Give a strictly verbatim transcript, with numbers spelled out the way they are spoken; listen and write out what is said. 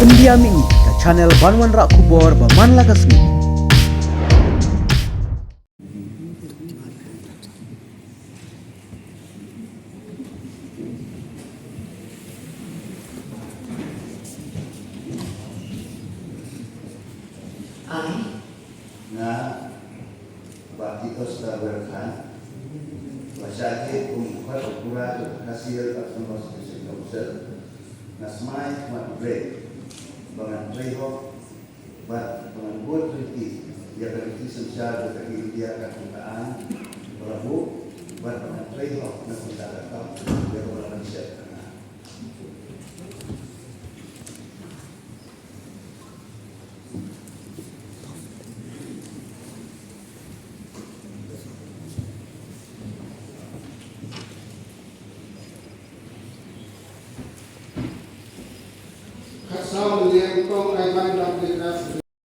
India Mihngi, ka channel ban wanrah khubor ba man la ka sngi. Nga Bah Titosstar Ware Khan, ba shah jied kum u Khadbor Pura jong ka Khasi Hills Autonomous District Council, nga smai khmat u Blei ba ngan trei hok bad ba ngan bud lynti ïa ka riti synshar jong ka India katkum ka aiñ, ka la buh, bad ba ngan trei hok na ka bynta ka kam ïa kaba la pynshet ha nga. Khatsaw, Liangtong Aiban